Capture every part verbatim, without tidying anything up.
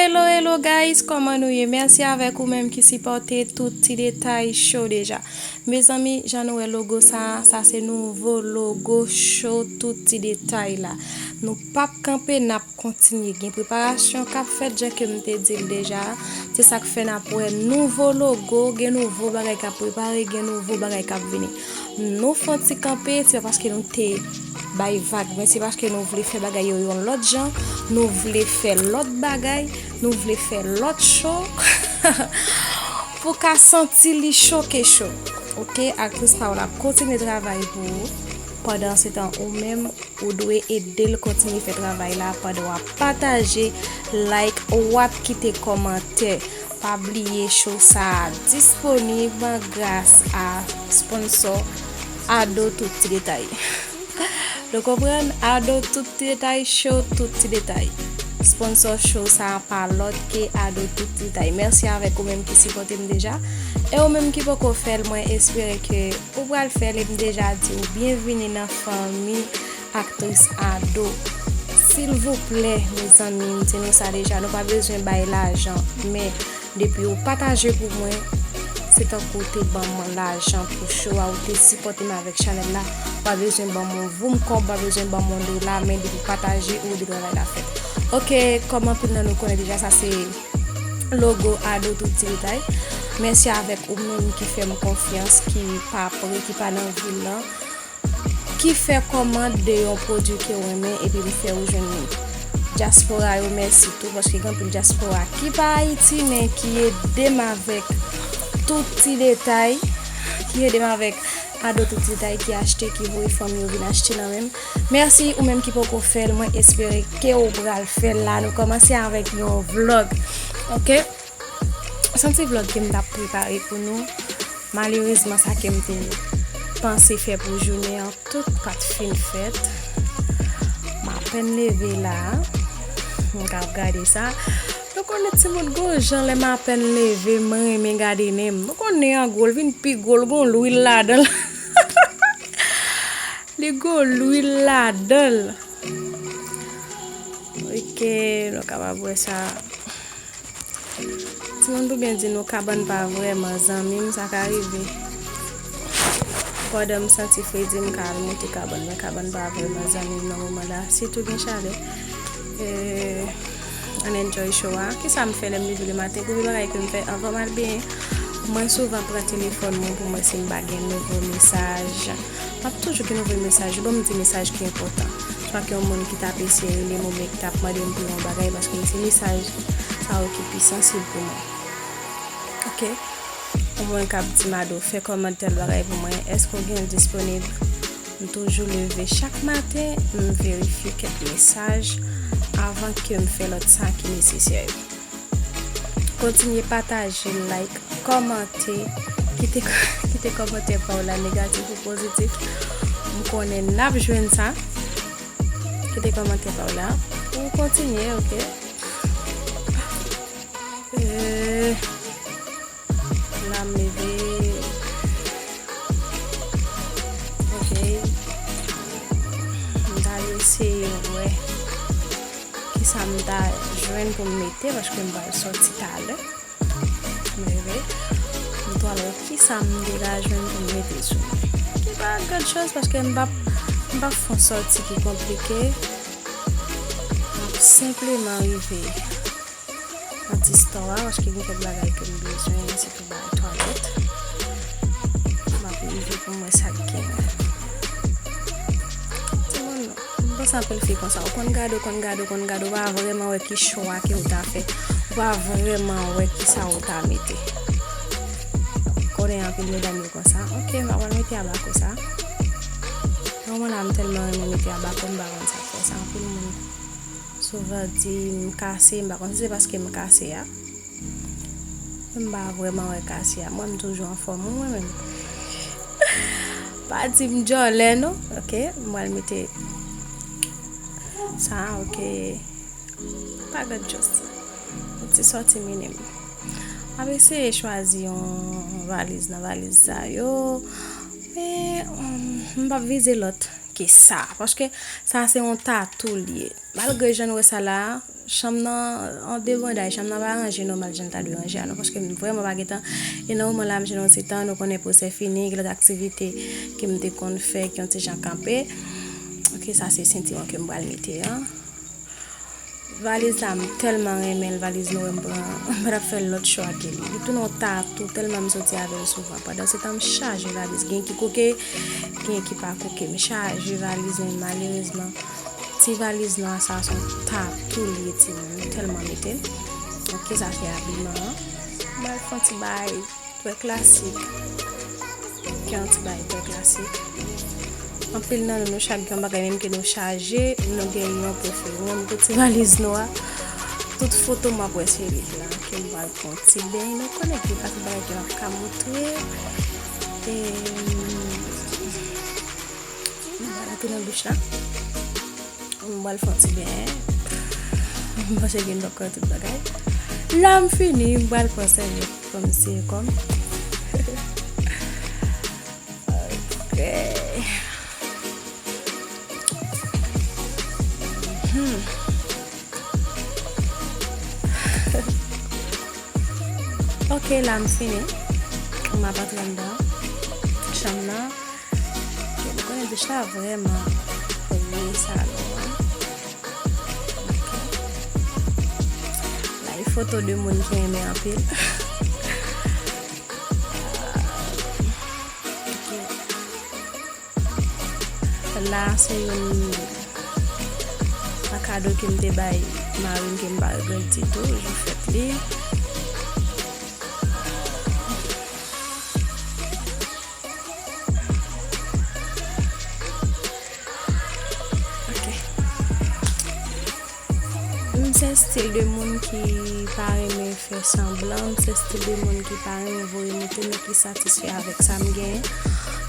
Hello, hello guys, kòman nou ye? Mèsi avèk ou menm ki sipòte Tout Ti Detay Show deja. Mezanmi, jan nou wè logo sa, sa se nouvo logo show Tout Ti Detay la. Nou p ap kanpe, n ap kontinye. Gen preparasyon k ap fèt, jan ke m te di l deja. Se sa k fè n ap wè nouvo logo, gen nouvo bagay k ap prepare, gen nouvo bagay k ap vini. Nou fè yon ti kanpe, se pa paske nou te bay vag, men se paske nou vle fè bagay yo yon lòt jan, nou vle fè lòt bagay, nou vle fè lòt show pou ka santi li cho ke cho. Oke, aktris pa w la ap kontinye travay pou ou. Pandan se tan, ou menm, ou dwe ede l kontinye fè travay la pandan w ap pataje, like, w ap kite kòmantè. Pa bliye show sa a disponib gras a sponsò Ado Tout Ti Detay. Nou konprann? Ado Tout Ti Detay, show Tout Ti Detay. Sponsò show sa a pa lòt ke Ado Tout Ti Detay. Mèsi avèk ou menm ki sipòte m deja. E ou menm ki poko fè l, mwen espere ke ou pral fè l, e m deja di w byenvini nan fanmi aktris Ado. Silvouplè, mezanmi, m di nou sa deja, nou pa bezwen bay lajan, men depi ou pataje pou mwen, se tankou ou te ban mwen lajan pou show a, ou te sipòte m avèk chanèl la. Ou pa bezwen ban m yon voum kòb, ou pa bezwen ban m yon dola, men depi w pataje, ou ede travay la fèt. Oke, kòm anpil nan nou konnen deja, sa se logo Ado Tout Ti Detay. Mèsi avèk ou menm ki fè m konfyans, ki pa pre, ki pa nan vil lan, ki fè kòmand de yon pwodui ke w renmen epi m fè ou jwenn li. Dyaspora yo, mèsi tou, paske gen anpil dyaspora ki pa Ayiti, men ki ede m avèk Tout Ti Detay, ki ede m avèk Ado Tout Ti Detay, ki achte, ki voye fanmi yo vin achte nan men m. Mèsi ou menm ki poko fè l, mwen espere ke ou pral fè l la. Nou kòmanse avèk yon vlog, oke? Se yon ti vlog ke m t ap prepare pou nou. Malerezman, sa ke m te panse fè pou jounen an, tout pa t fin fèt. M apèn leve la. M ka ap gade sa. Nou konnen timoun gon jan lè m apèn leve, m renmen gade nen m. Nou konnen nen an gwo, l vin pi gwo, l gon lwil ladan l. Li gon lwil ladan l. Oke, nou kapab wè sa. Timoun pou byen di nou kabann pa vrèman zanmi m, sa ka rive. Pandan m santi fredi, m ka al moute kabann, men kabann pa vrèman zanmi m nan moman la. Sitou gen chalè. E, ann enjoy show a. Kisa m fè lè m leve lematen? Premye bagay ke m fè anvan m al benyen, mwen souvan pran telefòn mwen pou m wè si m pa gen nouvo mesaj. M ap toujou gen nouvo mesaj. Yo ban m ti mesaj ki enpòtan. Swa ke yon moun ki t ap eseye rele m oubyen ki t ap mande m pou yon bagay, paske se mesaj sa yo ki pi sansib pou mwen. Oke? Yon moun k ap di m, Ado, fè kòmand tèl bagay pou mwen. Èske w gen l disponib? M toujou leve chak maten, m verifye kèk mesaj avan ke m fè lòt sa ki nesesè yo. Kontinye pataje, like, kòmante, kite, kite kòmantè pa w la, negatif ou pozitif. M konnen n ap jwenn sa. Kite kòmantè pa w la pou w kontinye, oke? Euh, la m leve. Oke. M t al eseye wè kisa m ta jwenn pou m mete, paske m pral sòti talè. M leve. M t al wè kisa m te ka jwenn pou m mete sou mwen. Ki pa gran chòz, paske m p ap, m p ap fè yon sòti ki konplike. M ap senpleman rive nan ti store a, paske gen kèk bagay ke m bezwen, sitou bagay twalèt. M ap rive pou m wè sa k genyen. Timoun, m panse anpil fi konsa. Ou konn gade, ou konn gade, ou konn gade, ou pa vrèman wè ki chwa ke ou ta fè. Ou pa vrèman wè kisa ou ta mete. Konnen anpil medam yo konsa. Oke, m pa pral mete abako sa. Nan moman la, m tèlman renmen mete abako, m pa konn sa k fè sa. Anpil moun souvan di m kase, m pa konn si se paske m kase a. M pa vrèman wè kase a. Mwen, m toujou anfòm, wi, mwen menm. Pa di m djòlè, non. Oke, m pral mete sa, oke. Pa gad just. Yon ti sòti minim. M ap eseye chwazi yon valiz nan valiz sa yo. Men, um, m p ap vize lòt ke sa. Paske sa se yon tatou li ye. Malgre jan nou wè sa la, Chanm nan, an debandaj, chanm nan pa ranje nòmal jan l ta dwe ranje a non, paske m vrèman pa gen tan. E nan moman la, m jwenn yon ti tan, nou konnen pwosè fini, gen lòt aktivite ke m te konn fè ki yon ti jan kanpe. Ok, sa se sentiwon ke m pral mete an. Valiz la, m tèlman renmen l, valiz nou wè m pran, m pa t ap fè lòt chwa ke li. Li tounen yon tatou, tèlman m soti avè l souvan. Pandan se tan, m chaje valiz. Gen ki koke, gen ki pa koke. M chaje valiz, men malerezman, ti valiz nwa sa, se yon tatou li ye, timoun. M tèlman mete l. Ok, sa se abiman an. M al fè yon ti bagay. Trè klasik. Ki yon ti bagay trè klasik. Anpil nan nou, nou chak gen yon bagay, menm ke nou chaje, nou gen yon prefere. Mwen, m gen ti valiz nwa. Tout foto m ap wè se li la. Ke m pral pran ti beny. Nou konnen ke pa tout bagay ke m ap ka montre. E, m pral antre nan douch la. M pral fè yon ti beny. M panse ke m t ap konnen tout bagay. La m fini, m pral pran sèvyèt kòm se kòm. Ok. Hmm. Ok, la m fini. M ap antre anndan chanm nan. Ok, nou konnen douch la vrèman pre salon an. Ok. La, e foto de moun ki renmen anpil. Ok. La, se youn nan kado ke m te bay mari m ke m pa regrèt ditou, jou fèt li. Ok. M se stil de moun ki pa renmen fè sanblan, m se stil de moun ki pa renmen voye moute, men ki satisfè avèk sa m genyen,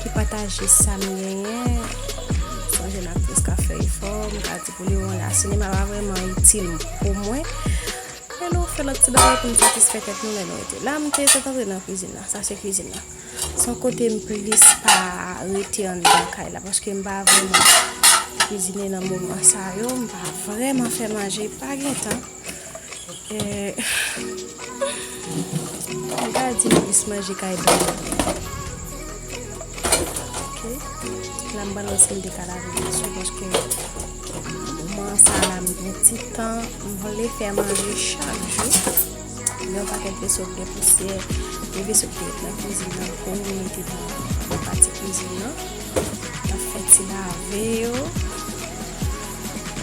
ki pataje sa m genyen. M sonje yon aktris k ap fè efò, m ka di pou li, bon, la, sinema pa vrèman itil pou mwen. Men nou fè lòt ti bagay pou n satisfè tèt nou lè nou rete. La, m te sot antre nan kwizin nan. Sa se kwizin nan. Se yon kote m plis pa rete anndan kay la, paske m pa vrèman kwizine nan moman sa yo, m pa vrèman fè manje, pa gen tan. E, m ka di m plis manje kay bèl. Ok. La, m pa lòske m te ka lave veso, paske moman sa la, m gen ti tan, m vle fè manje chak jou. Gen yon pakèt veso k gen pousyè, gen veso k te ret nan kwizin nan, pou m mete nan pati kwizin nan. N ap fè ti lave yo.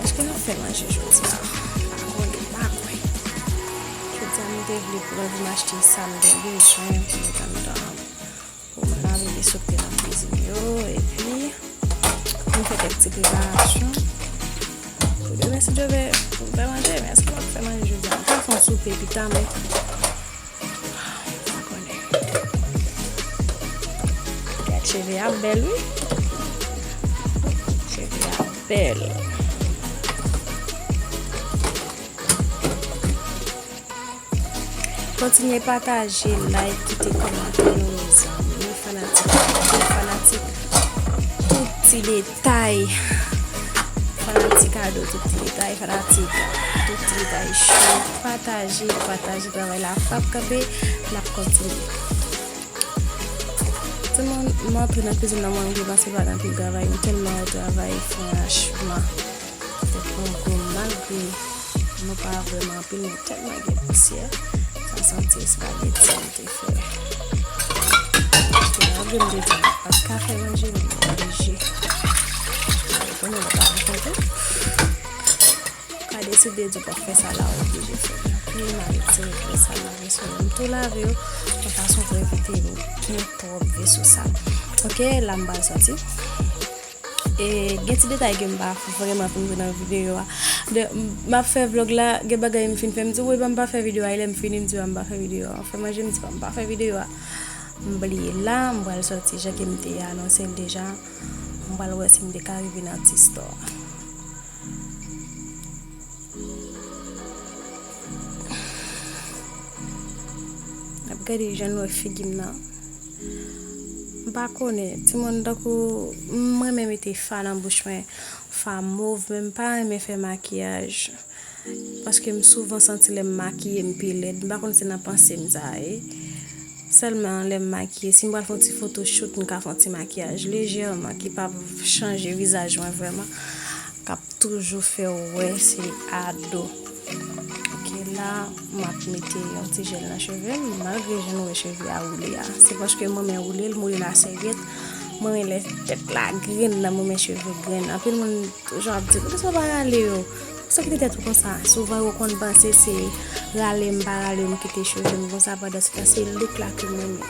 Èske n ap fè manje jodi a? Pa konnen, pa kwè. Jodi a, m te vle pou anvi m achte sa m gen bezwen pou met anndan. Pou m lave veso k te nan kwizin yo, epi pou m fè kèk ti preparasyon pou demen, si Dye vle, pou m fè manje. Men èske m ap fè manje jodi a? M ka fè yon soupe pita, men pa konnen. Gad, cheve a bèl, wi. Cheve a bèl. Kontinye pataje, like, kite kòmantè nou, mezanmi. Fanatik, fanatik tout ti detay. Fanatik ado tout ti detay, fanatik tout ti detay cho. Pataje, pataje, travay la p ap kanpe, l ap kontinye. Timoun, m antre nan kwizin nan, mwen, m te panse pa gen anpil travay, m tèlman wè travay, franchman. Tèt mwen gwo, malgre nou pa vrèman anpil, men tèlman gen pousyè. Sa santi espageti m te fè. Malgre m te di m pa t ka fè manje, men m oblije. Konnen w pa rakonte. Ou ka deside di w p ap fè sa la, ou oblije fè l. Epi, m a retire grenn sa m lave sou yo. M tou lave yo, yon fason pou evite gen twòp veso sal. Ok, la m pral soti. E gen ti detay ke m pa vrèman fin di nan videyo a. De, m ap fè vlòg la, gen bagay m fin fè, m di, "Wi, ban m pa fè videyo a." E lè m fini, m di, "Ban m pa fè videyo a." M fè manje, m di, "Ban m pa fè videyo a." M bliye la, m pral soti jan ke m te anonse l deja. M pral wè si m te ka rive nan ti store a. N ap gade jan l wè figi m nan. M pa konnen, timoun, tankou m renmen mete fa nan bouch mwen, fa mov, men m pa renmen fè makiyaj. Paske m souvan santi lè m makiye, m pi lèd. M pa konn si nan panse m sa ye. Sèlman lè m makiye, si m pral fè yon ti photoshoot, m ka fè yon ti makiyaj lejèman ki p ap chanje vizaj mwen vrèman, k ap toujou fè w wè se ado. Ok, la, m ap mete yon ti jèl nan cheve m, malgre jan nou wè cheve a woule a. Se paske m renmen woule l, m woule l a sèvyèt. M renmen lè tèt la grenn nan, m renmen cheve grenn. Anpil moun toujou ap di, "Poukisa w pa rale yo? Poukisa w kite tèt ou konsa?" Souvan, yo konn panse se rale m pa rale m kite cheve m konsa, pandan se tan, se look la ke m renmen.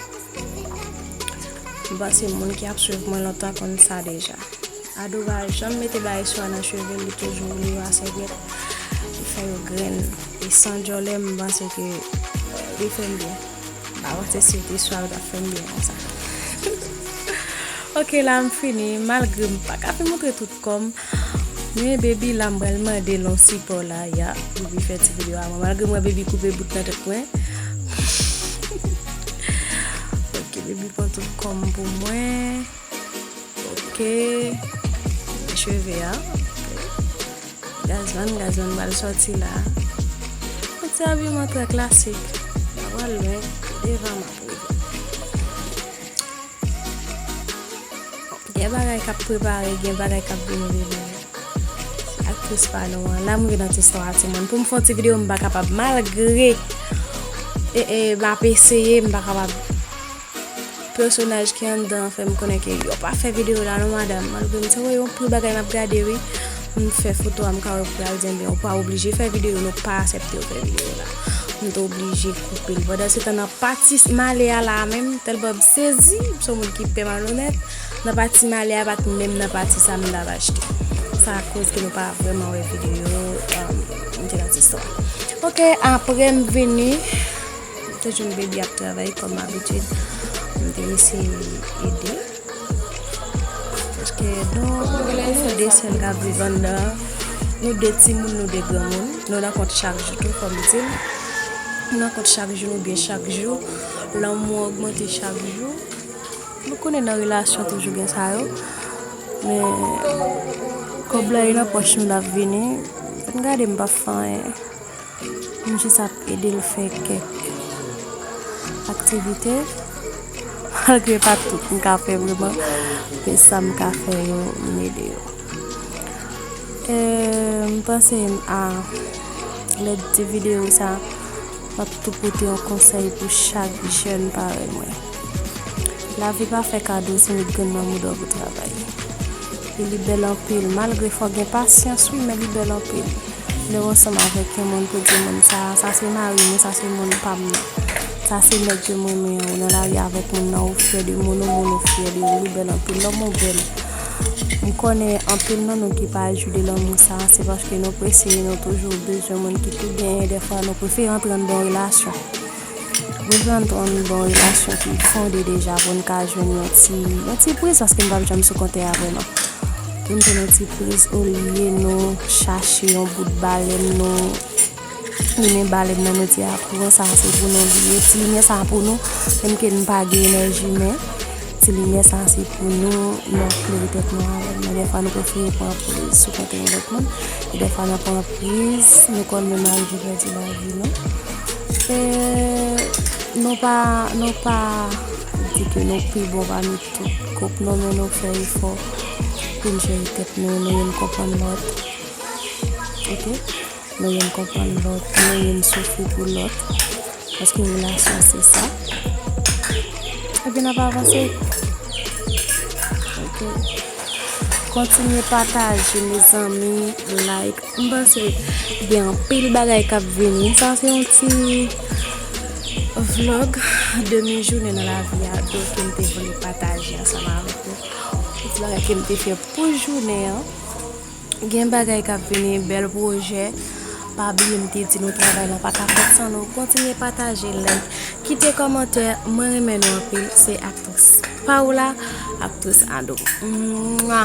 M panse moun ki ap swiv mwen lontan konn sa deja. Ado pa janm mete bagay swa nan cheve l, li toujou woule yo a sèvyèt. Li fè yo grenn. E san djòlè, m panse ke li fè m byen. M pa panse si l te swa, li t ap fè m byen konsa. Ok, la m fini. Malgre m pa ka fin montre tout kò m, men baby la m pral mande l yon sipò la, ya. Baby fè ti videyo a mwen. Malgre m wè baby koupe bout nan tèt mwen. Ok, baby pran tout kò m pou mwen. Ok. Cheve a. Ok. Gazman, Gazman pral sòti la. Yon ti abiman trè klasik. Pa pral lwen. Devan m ap rive. Gen bagay k ap prepare, gen bagay k ap vini, vini. Aktris pa nou an. La m rive nan ti istwa a, timoun. Pou m fè yon ti videyo, m pa kapab. Malgre e, e, m ap eseye, m pa kapab. Pèsonaj ki anndan an fè m konnen ke yo pa fè videyo la non, madanm. Malgre m se wè yon pil bagay m ap gade, wi. M fè foto a, m ka wè pou al di, "Ebyen, ou pa oblije fè videyo, nou pa aksepte w fè videyo la." M te oblije koupe l. Pandan se tan, nan pati male a la menm, tèlman m sezi, m se yon moun ki pè malonèt, nan pati male a pa t menm nan pati sa m t ap achte. Sa koz ke nou pa vrèman wè videyo, um, m te nan ti istwa. Ok, apre m vini, m te jwenn baby ap travay kòm abitid. M te eseye ede. Paske nou, nou de sèl k ap viv anndan an. Nou de timoun, nou de granmoun. Nou nan kont chak jou tou, fò m di l. Nou nan kont chak jou, nou byen chak jou. Lanmou an ogmante chak jou. Nou konnen nan relasyon toujou gen sa yo. Men, kòb la e nan pòch nou l ap vini. Fò n gade m pa fè anyen. M jis ap ede l fè kèk aktivite. Malgre pa tout m ka fè vrèman, men sa m ka fè yo, m ede yo. E, m panse a lè di videyo sa, m ap tou pote yon konsèy pou chak jèn parèy mwen. Lavi pa fè kado, se met grenn nan mouda w pou travay. E li bèl anpil, malgre fò gen pasyans, wi, men li bèl anpil. Lè w ansanm avèk yon moun, pou di moun sa, sa se mari mwen, sa se moun pa m nan. Sa se nèg ke m renmen an, ou nan lari avèk moun nan, ou fyè de moun, ou moun ou fyè de ou, li bèl anpil. Lòm ou bèl. M konnen anpil nan nou ki pa jwi de lanmou sa, se paske nou prese, nou toujou bezwen moun ki tou genyen, dèfwa nou prefere antre anndan yon relasyon. Bezwen antre anndan yon relasyon ki fonde deja pou n ka jwenn yon ti, yon ti priz, paske n p ap janm sou kontè a vrèman. Pou n jwenn yon ti priz olye nou chache yon bout balèn, nou limen balèn nan, nou di, "A, kouran sa se pou nou li ye, ti limyè sa pou nou," menm ke n pa gen enèji, men ti limyè sa se pou nou, nou klere tèt nou avè l. Men dèfwa nou prefere pran priz sou kontè yon lòt moun, e dèfwa nan pran priz, nou konn menm arive pèdi lavi nou. E nou pa, nou pa di ke nou pi bon pami tout koup, non, men nou fè efò pou n jere tèt nou, nou youn konprann lòt. Ok? Nou youn konprann lòt, nou youn soufri pou lòt. Paske relasyon se sa. Epi n ap avanse. Ok. Kontinye pataje, mezanmi, like. M panse gen anpil bagay k ap vini. Sa se yon ti vlog demi jounen nan lavi ado ke m te vle pataje ansanm avèk nou. Yon ti bagay ke m te fè pou jounen an. Gen bagay k ap vini, bèl pwojè. Pa bliye m te di nou travay la pa ka fèt san nou. Kontinye pataje, like, kite kòmantè. Mwen renmen nou anpil. Se aktris Paola, aktris ado. Mwa!